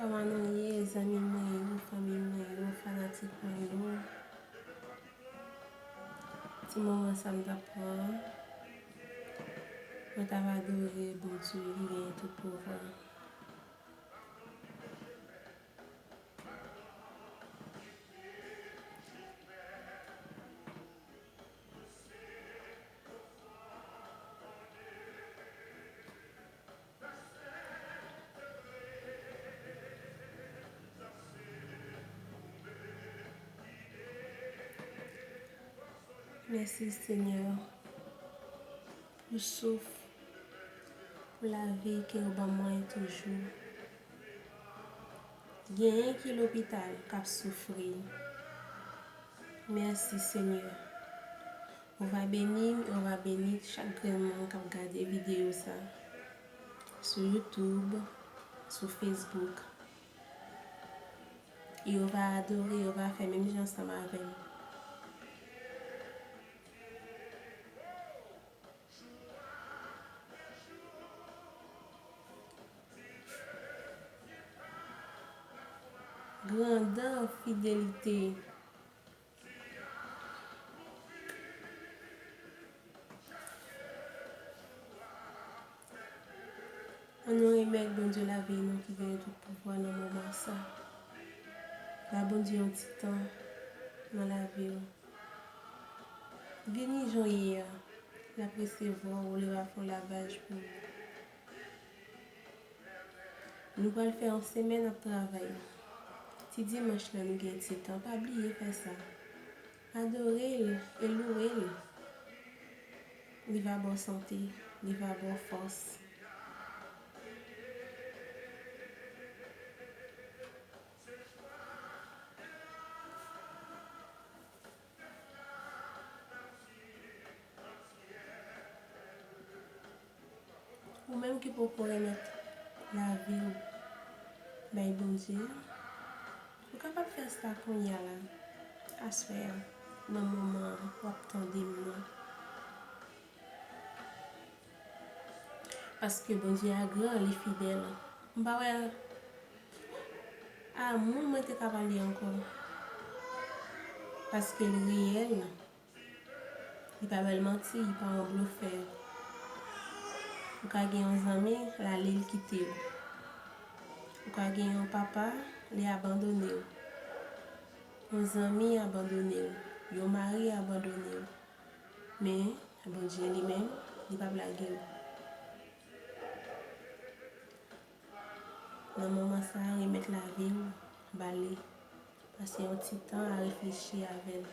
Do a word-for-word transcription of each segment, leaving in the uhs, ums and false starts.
Kòman nou ye, zanmi mwen yo, fanmi mwen yo, fanatik mwen yo? Ti moman sa m t ap pran an, mwen t ap adore Bondye ki genyen tout pouvwa. Mèsi, Senyè, pou souf, pou lavi ke w ban mwen toujou. Genyen ki lopital k ap soufri. Mèsi, Senyè. Ou va beni m e ou va beni chak grenn moun k ap gade videyo sa sou YouTube, sou Facebook. Yo va adore, yo va fè menm jan ansanm avè m. Grandè fidelite. Ann nou remèt Bondye lavi nou ki genyen tout pouvwa nan moman sa. Ba Bondye yon ti tan nan lavi w. Vini jan w ye a, l ap resevwa w, li va fè yon lavaj pou ou. Nou pral fè yon semèn ap travay. Ti dimanch la nou gen ti tan, pa bliye fè sa. Adore l e louwe l. Li va ba w sante, li va ba w fòs. Ou menm ki poko remèt lavi w bay Bondye a, ou kapab fè sa kounye a la, aswè a, nan moman w ap tande m nan. Paske Bondye a gran, li fidèl. M pa wè amou mwen te ka pale ankò. Paske l reyèl. Li pa bèl manti, li pa yon blofè. Ou ka gen yon zanmi, l ale l kite w. Ou ka gen yon papa, li abandone w. Yon zanmi abandone w. Yon mari abandone w. Men, Bondye li menm, li p ap lage w. Nan moman sa a, remèt lavi w ba li. Pase yon ti tan a reflechi avè l.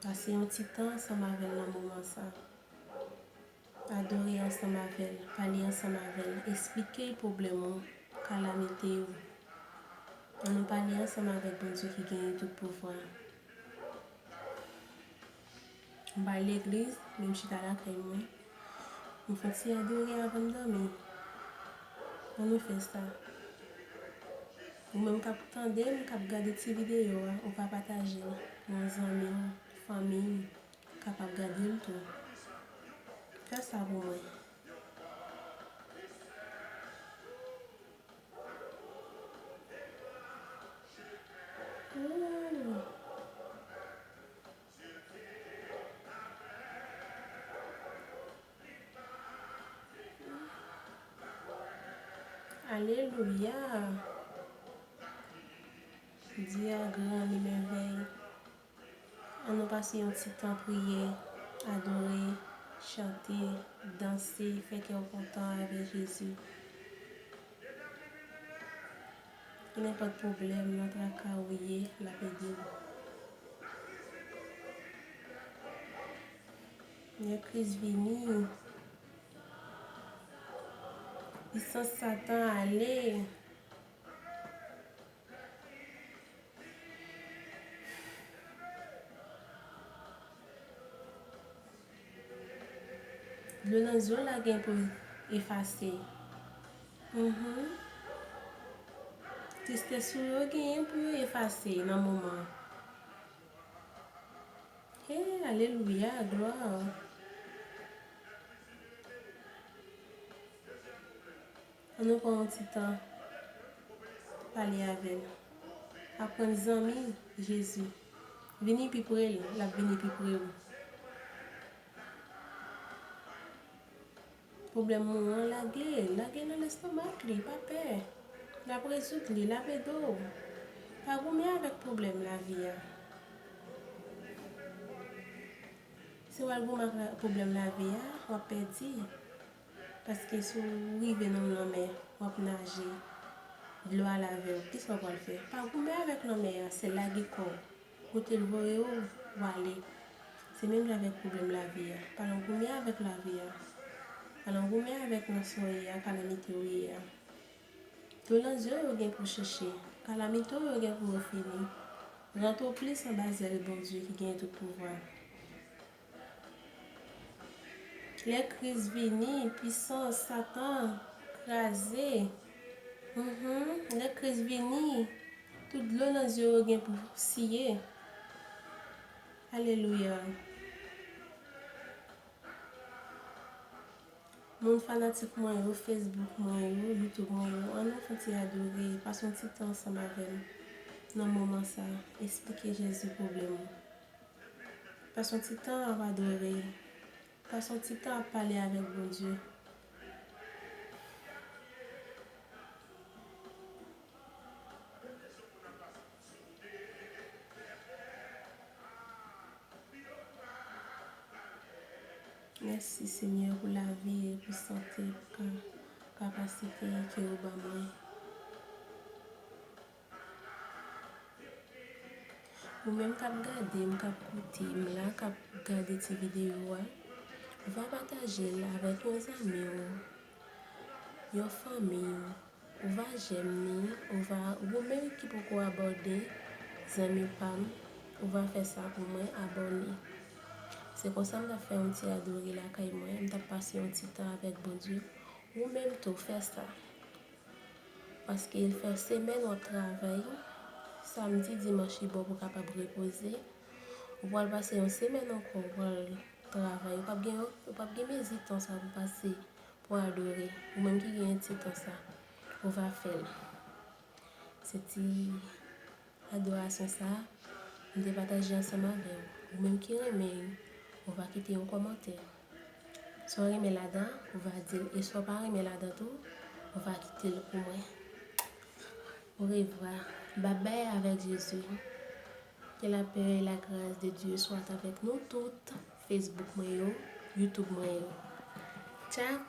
Pase yon ti tan ansanm avè l nan moman sa a. Adore ansanm avè l, pale ansanm avè l, esplike l pwoblèm ou, kalamite ou. Ann nou pale ansanm avèk Bondye ki genyen tout pouvwa. M pa al legliz, men m chita lakay mwen. M fè ti adore avan m dòmi. Ann nou fè sa. Ou menm k ap tande m, k ap gade ti videyo a, ou ka pataje l. Yon zanmi w, fanmi w kapab gade l tou. Fè sa pou mwen. Ooh. Alelouya. Dye a gran, li mèvèy. Ann nou pase yon ti tan priye, adore, chante, danse, fè kè w kontan avèk Jezi. Nenpòt pwoblèm nan, traka ou ye, l ap ede w. Lè Kris vini, pisans Satan ale. Dlo nan zye w la gen pou efase. Mhm. Tristès ou yo genyen pou yo efase nan moman. Hey, alelouya, glwa. Ann nou pran yon ti tan pale avè l. Aprann zanmi Jezi. Vini pi pre l, l ap vini pi pre w. Pwoblèm ou an, lage, lage nan lestomak li, pa pè. L ap rezoud li, lave do w. Pa goumen avèk pwoblèm lavi a. Si w al goumen ak la- pwoblèm lavi a, w ap pèdi. Paske si w rive nan yon lanmè, w ap naje, dlo a lave w, kisa w pral fè? Pa goumen avèk lanmè a, se lage kò w. Kote l voye w, w ale. Se menm jan avèk pwoblèm lavi a. Pa nan goumen avèk lavi a. Pa nan goumen avèk nan sa w ye a, kalamite w ye a. Dlo nan zye w yo gen pou chèche. Kalamite w yo gen pou yo fini. Rantre w plis anba zèl Bondye ki gen tout pouvwa. Lè Kris vini, pwisans Satan kraze. Mhm. Lè Kris vini, tout dlo nan zye yo gen pou siye. Alelouya. Moun fanatik mwen yo, Facebook mwen yo, YouTube mwen yo, ann nou fè ti adore, pase yon ti tan ansanm avè m nan moman sa, eksplike Jezi pwoblèm ou. Pase yon ti tan ap adore, pase yon ti tan ap pale avèk Bondye. Mèsi, Senyè, pou lavi e pou sante, pou ka- kapasite ke ou ban mwen. Ou menm k ap gade m, k ap koute m la, k ap gade ti videyo a, ou va pataje l avèk yon zanmi w, yon fanmi w. Ou va jèm li, ou va, ou menm ki poko abòne, zanmi pa m, ou va fè sa pou mwen, abòne. Se konsa m t ap fè yon ti adore lakay mwen, m t ap pase yon ti tan avèk Bondye. Ou menm tou, fè sa. Paske l fè semèn w ap travay, samdi, dimanch li bon pou w kapab repoze. Ou pral pase yon semèn ankò, ou pral travay. Ou p ap gen, ou p ap gen mezi tan sa pou pase pou adore. Ou menm ki gen ti tan sa, ou va fè l. Se ti adorasyon sa a, m te pataje ansanm avè w. Ou menm ki renmen l, ou va kite yon kòmantè. Si w renmen ladan, ou va di l. E si w pa renmen ladan tou, ou va kite l pou mwen. Orevwa. Babay avèk Jezi. Que la paix et la grâce de Dieu soit avec nous toutes. Facebook mwen yo, YouTube mwen yo. Tchak, tchak.